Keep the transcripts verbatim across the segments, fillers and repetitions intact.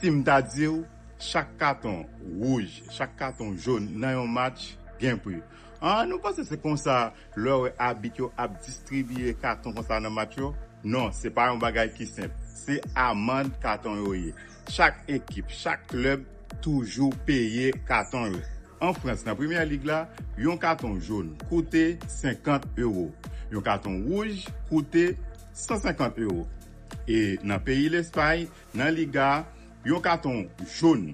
Si m ta di w, chak katon wouj, chak katon jòn nan yon match gen pri. An, nou panse se konsa lè w wè abit yo ap distribiye katon konsa nan match yo? Non, se pa yon bagay ki senp. Se amann katon yo ye. Chak ekip, chak klèb toujou peye katon yo. An Frans, nan Premyè Lig la, yon katon jòn koute senkant ewo. Yon katon wouj koute san senkant ewo. E nan peyi Lespay, nan Liga, yon katon jòn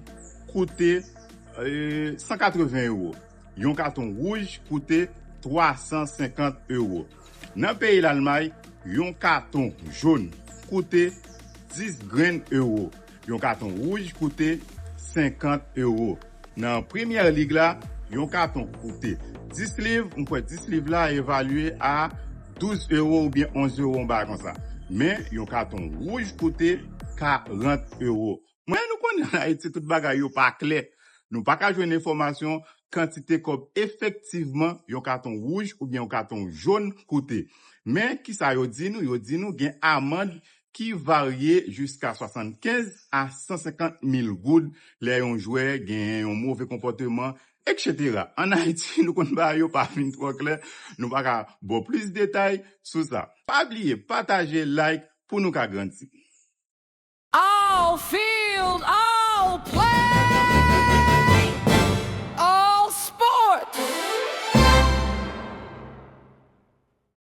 koute eh, san katreven ewo. Yon katon wouj koute twa san senkant ewo. Nan peyi Lalmay, yon katon jòn koute dis grenn ewo. Yon katon wouj koute senkant ewo. Nan Premyè Lig la, yon katon koute dis liv, m kwè dis liv la evalye a douz ewo oubyen onz ewo, yon bagay konsa. Men, yon katon wouj koute karant ewo. Men nou konnen ann Ayiti tout bagay yo pa klè. Nou pa ka jwenn enfòmasyon kantite kòb efektivman yon katon wouj oubyen yon katon jòn koute. Men kisa yo di nou? Yo di nou gen amann ki varye jiska swasannkenz a san senkant mil goud lè yon jwè genyen yon move konpòteman, etsetera. Ann Ayiti, nou konn bagay yo pa fin twò klè, nou pa ka ba w plis detay sou sa. Pa bliye pataje, like pou nou ka grandi.